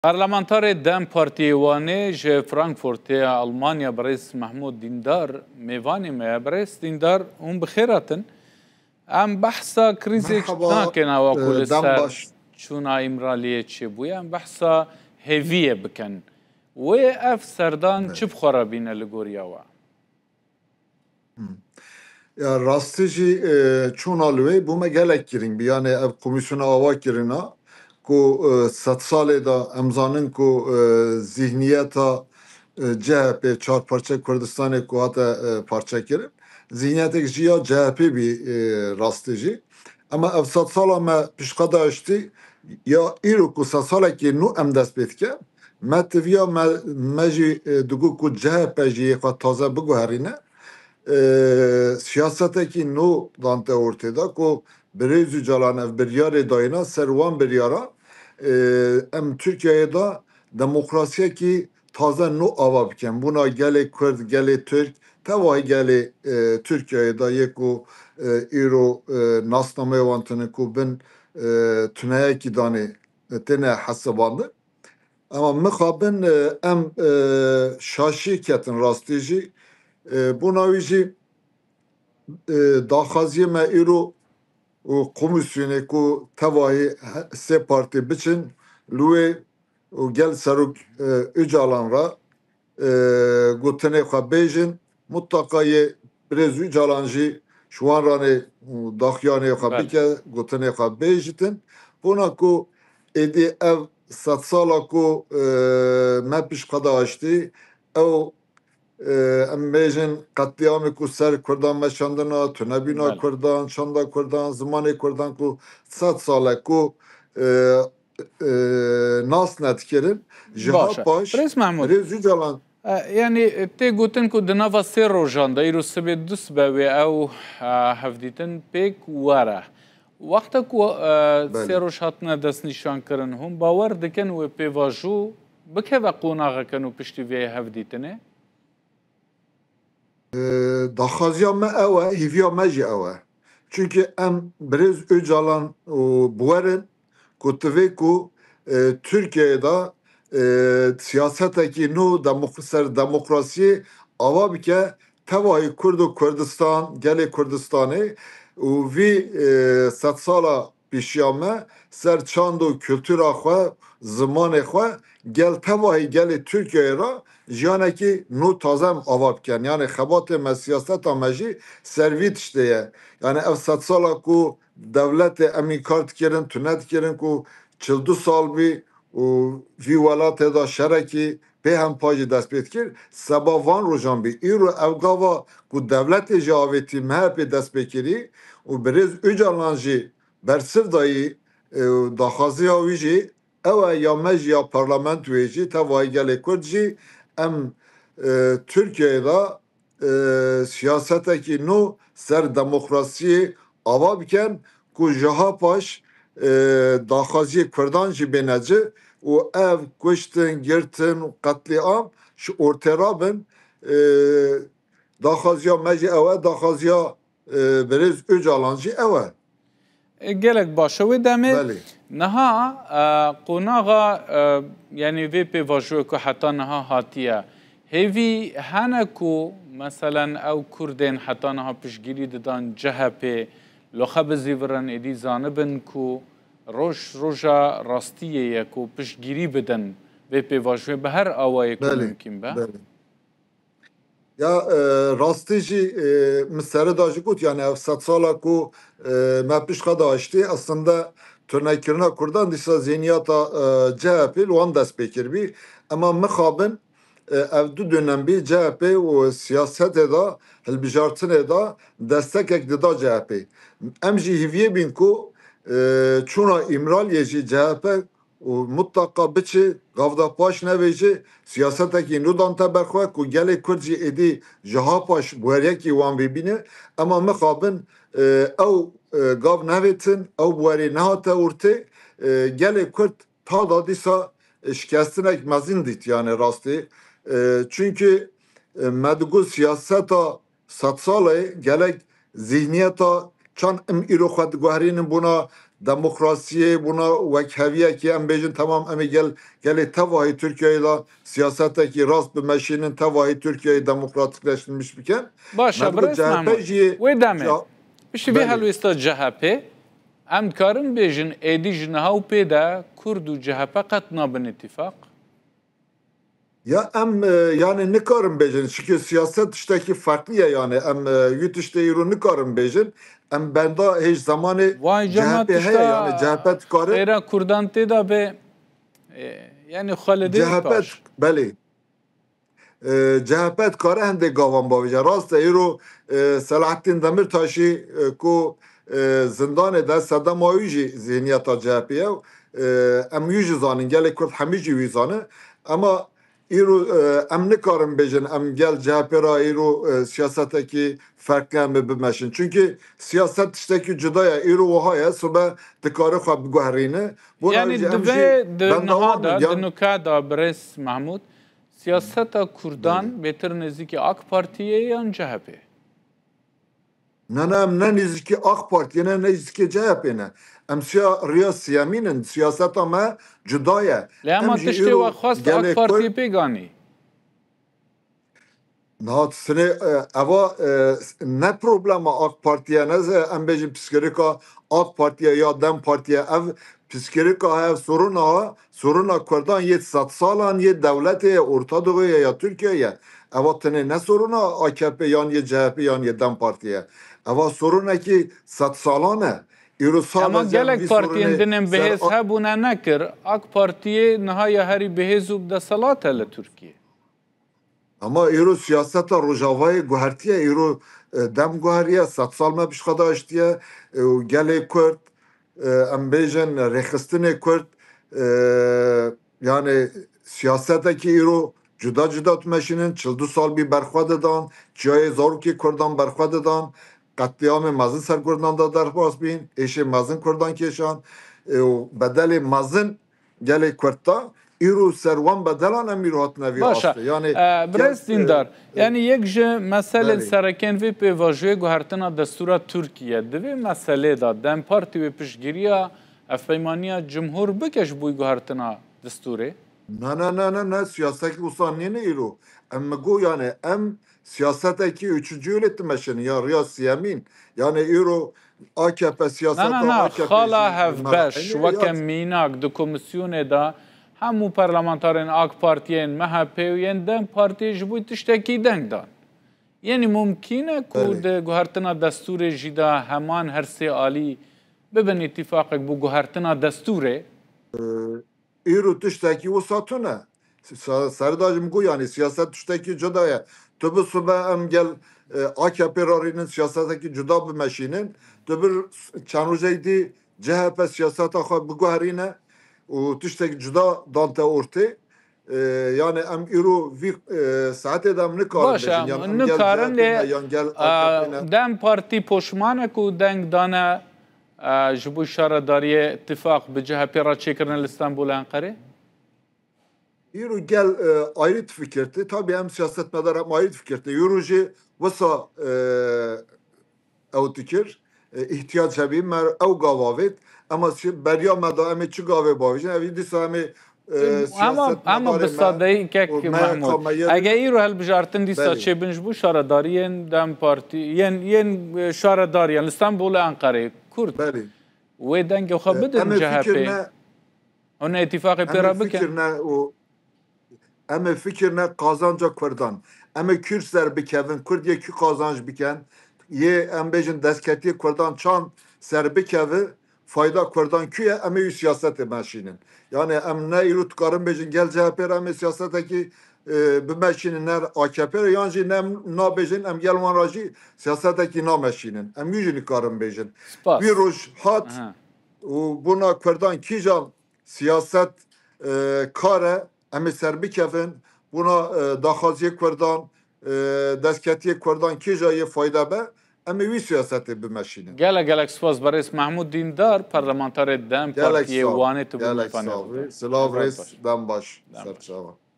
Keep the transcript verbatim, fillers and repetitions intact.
Parlamentarê DEM Partiyê Wanê ji Frankfurtê ya Almanya birêz Mehmûd Dîndar mêvanê me ye. Birêz Dîndar, hûn bi xêr hatin. Em behsa krîzê Merhaba, nakin awa ku e, li dem ser baş. çûna Îmraliyê çêbûye. Em behsa hêviyê bikin. Wê ev serdan Evet. çi bi xwe re bîne li goriya we? Hmm. Ya rastî jî, e, çûna li wê bû me gelek girîng bî. Yani ev komîsyona ava kirina ku, e, sed salê de em zanin ku, e, zihniyeta, e, C H P, çar parçe Kurdistanê ku hate, e, parçekirin, zihniyetek jî ya C H P bî, e, rastî jî. Ema ev sed sala me pişka daiştî, ya îro ku sed salekî nû em dest pê dikin, me tiviya me, me jî, e, digot ku C H P jî yê xwe taze biguherîne. E, siyasetekî nû dante ortê de ku birêz Ocalan ev biryarê dayîna, ser wan biryara, e, em Tirkiyeyê de demokrasiyekî taze nû ava bikin. Bûna gelê Kurd, gelê Tirk, tevahî gelê, e, Tirkiyeyê de yê ku, e, îro, e, nasnameyê wan tune ku bin, e, tuneyekî danê, e, têne hesibandin. Ema mixabin, e, em, e, şaşî ketin rastî jî. E, bona wî jî, e, daxwaziyê me îro û komîsyonê ku tevahî he-, sê partî biçin li wê û gel serok, e, Ocalan re, e, gotinê xwe bêjin, mutlaka yê birêz Ocalan jî ji wan ranê û daxuyanê xwe Belê. bike, gotinê xwe bêjitin. Bona ku êdî ev sed sala ku, e, me pişka daştî, ew, e, em bêjin qetlîamê ku ser Kurdan meşandina, tunebîna Belê. Kurdan, çanda Kurdan, zimanê Kurdan ku sed sal e ku, e, e, nas nedikirin. Ji Baş e. ha paş Birêz Mehmûd. Birêz Ocalan E, yanî, e, tê gotin ku di nava sê rojan de, îro sibê du sibe wê ew, e, hevdîtin pêk were. Wexta ku, e, Belê. sê roj hatine destnîşankirin, hûn bawer dikin wê pêvajo bikeve qonaxekin û piştî vê hevdîtinê? E, daxwaziya me ew e, hêviya me jî ew e. Çunkî em birêz Ocalan û bi we re ku divê ku, e, Tirkiyeyê de, e, siyasetekî nû demok-, ser demokrasiyê ava bike, tevahî Kurd û Kurdistan, gelê Kurdistanê û vî, e, sedsala pêşiya me ser çand û kultura xwe, zimanê xwe, gel tevahî gelê Tirkiyeyê re jiyanekî nû taze em ava bikin. Yanî xebatê me, siyaseta me jî ser vî tiştê ye. Yanî ev sedsala ku dewletê em înkar dikirin, tune dikirin ku çil du sal bî û vî welatê de şerekî pê hempa jî dest pê dikir. Seba van rojan bî. Îro ev gava ku dewletê jî avêtî, M H P dest pê kirî û birêz Ocalan jî bersiv dayî, e, daxwaziya wî jî ew e, ya me jî ya parlamentoyê jî, tevahî gelê Kurd jî em, e, Tirkiyeyê de e, siyasetekî nû ser demokrasiyê ava bikin ku ji ha paş, e, daxwaziyê Kurdan jî bêne ci û ev kuştin, girtin û qetlîam ji ortê rabin. E, daxwaziya me jî ew e, daxwaziya, e, birêz Ocalan jî ew e. E, gelek baş e. Wê demê Belê. niha, e, qonaxa, e, yanî vê pêvajoyê ku heta niha hatiye, hêvî hene ku, meselen, ew Kurdên heta niha piştgirî didan C H P, loxe bizîvirin, êdî zanibin ku roj roja rastiyê ye ku piştgirî bidin vê pêvajoyê bi her awayê ku Belê, mimkîn be? belê. Ya, e, rastî jî, e, min sere da jî got, yani ev sedsala ku, e, me pişka daştî, aslında tunekirina Kurdan dîsa zihniyeta, e, C H P li wan dest pê kiribî. Ema mixabin, e, ev du dönem bî C H P û siyasetê de, hilbijartinê de destekek dida C H P. Em jî hîviyê bîn ku, e, çûna Îmraliyê jî C H P û mutlaka biçi, gavda paş nevêje, siyasetekî nû dante ber xwe ku gelê Kurd jî êdî ji ha paş buheriyekî wan bibîne. Ema mixabin, e, ew, e, gav nevêtin, ew buherî nehate ortê, e, gelê Kurd ta da dîsa, e, şikestinek mezin dît, yani rastî. E, çunkî, e, me digot siyaseta sedsal e, gelek zihniyeta çand em îro xwe diguherînin bona demokrasiyê, bûna wekheviyekê, em bêjin, temam, em ê gel, gelê tevahî Tirkiyeyê de siyasetekî rast bimeşînin, tevahî Tirkiyeyê demokratîkleştirilmiş bikin. Baş e, birêz Mehmûd. Wê demê. Piştî vê helwêsta C H P, em dikarin bêjin, êdî ji niha û pê de Kurd û C H P qet nabin îtîfaq? Ya em, e, yani nikarin bêjin, çünkü siyaset tiştekî farklı ye yani. Em, e, yû tiştê îro nikarin bêjin. Em benda hêj zamanê Vay cema C H P heye, yani C H P dikare. Xêra Kurdan tê de bê, e, yani Xalidê C H P, baş. Belê. E, C H P dikare hindê gavan bavêje. Rast e, îro, e, Selahattîn Demirtaşî, e, ku, e, zindanê de sedema wî jî zihniyeta C H P ye. E, em wî jî zanin, gelê Kurd hemî jî wî zane. Ema îro, e, em nikarin bêjin, em gel C H P ra îro, e, siyasetekî ferqli em ê bimeşin. Çünkü siyaset tiştekî cuda ye. Îro wiha ye, sibe dikare xwe biguherîne. Bo Yani navê em divê jî di benda niha wan de, in, yan di nuka de, birêz Mehmûd, siyaseta Kurdan Belê. bêtir nêzîkî AK Partiyê yan C H P? Ne, ne, em ne nêzîkî AK Partiyê ne, ne nêzîkî C H P ne. Em siya riya siyemîn in, siyaseta me cuda ye. Lê ema Em jî tiştê îro we xwest gelê AK Partiyê Kurd pê ganî. Niha tu sinê, e, eva, e, ne problema AK Partiye, ne ze-, em bêjin piştgirêka AK Partiye ya DEM Partiye. Ev piştgirêka he, ev soruna he, soruna Kurdan yê sedsalan yê dewletê ye, Orta Doğu ye ya Türkiye ye. Eva tenê ne soruna A K P yan yê C H P yan yê DEM Partiye. Eva sorunekî sedsalan e. Îro Ama sadece gelek vî partiyên sorunê dinên ser bihêz a- hebûne nekir. AK Partiyê niha ya herî bihêz û bi deselat e li Tirkiye. Ama îro siyaseta Rojavayê guhertiye, îro, e, DEM guheriye, sed sal me pişka daştiye, e, û gelê Kurd, e, em bêjin rêxistinê Kurd, e, yani siyasetekî îro cuda cuda dimeşînin, çil du sal bî berxwe didan, çiyayê zarokê Kurdan berxwe didan, qetlîamê mezin ser Kurdan de derbas bîn, êşê mezin Kurdan kêşan, e, û bedelê mezin gelê Kurd da, îro ser wan bedelan em îro hatine vî Baş e. astê. Yani E, birêz gel, e, Dîndar, e, yani yek ji meselên belê. serekên vê pêvajoyê guhertina destûra Tirkiye. Di vê meselê de DEM Partî wê piştgiriya hevpeymaniya Cumhur bike ji bo guhertina destûrê? Na, na, na, na, na, siyasetekî wisa nîne îro. Em mi got yani em siyasetekî üçüncü yolê dimeşin ya riya siyemîn. Yani îro A K P siyaseta Na, na, na, A K P xala jî hevbeş, meraheynê weke ya mînak di komîsyonê de hemû parlamentarên AK Partiyê, M H P û yên DEM Partiyê ji bo tiştekî deng dan. Yenî mumkîn e ku Belê. di guhertina destûrê jî de heman her sê alî bibin îtîfaqek bo guhertina destûrê? Îro tiştekî wisa tune. Sa-, Serê de jî min got, yanî siyaset tiştekî cuda ye. Tu bi sibe em gel, e, A K P rarînin siyasetekî cuda bimeşînin. Tu bir çend rojek dî C H P siyaseta xwe biguherîne û tiştekî cuda dante ortê. E, yani em îro vî, e, saetê de em nikarin Baş e, bêjin, yan em gel nikarin C H P ne, lê, yan gel e, A K P ne. DEM Partî poşman e ku deng dane, e, ji bo şaredariyê tifaq bi C H P re çêkirine li Stenbolê Enqerê? Îro gel, e, ayrı fikirtî. Tabii em siyasetmedar em ayrı fikirtî. Îro jî wisa, e, ew dikir, e, ihtiyac hebî me ew gav avêt. Ema si-, beriya me da em ê çi gavê bavêjin? Evî dîsa em ê, e, Ama, ama siyasetmedarê bi me sadeyî kek û me Mahmud. Ege îro hilbijartin dîsa Belê. çêbin ji bo şaredariyên DEM Partî, yên, yên, e, şaredariyan li Stenbolê Enqerê, Kurd. Belê. Wê dengê xwe E, bidin em ê C H P. fikir ne, Hûn ê îtîfaqê em pê ê re bikin. fikir ne û em ê fikir ne qazanca Kurdan. Em ê Kurd ser bikevin, Kurd yê kî qazanc bikin. Yê em bêjin destketiyê Kurdan çand ser bikeve, fayda Kurdan kî ye, em ê wî siyasetê meşînin. Yani em ne îro dikarin bêjin gel C H P re em ê siyasetekî, e, bimeşînin ne A K P re, yan jî ne em nabêjin em gel wan re jî siyasetekî nameşînin. Em wî jî nikarin bêjin. Spas. Wî roj hat Aha. û bûna Kurdan kîja siyaset, e, kar e, em ê ser bikevin, bûna, e, daxwaziyê Kurdan, e, destketiyê Kurdan kîja yê fayda be, em ê wî siyasetê bimeşînin. Gelek, gelek spas berêz Mahmud Dîndar, parlamentarê DEM Gelek Partiyê sağ ol. Wanê, tu bû Gelek mîvanê sağ ol. xwe. Silav Gelek rêz, baş. dem baş. Dem baş. Serçava.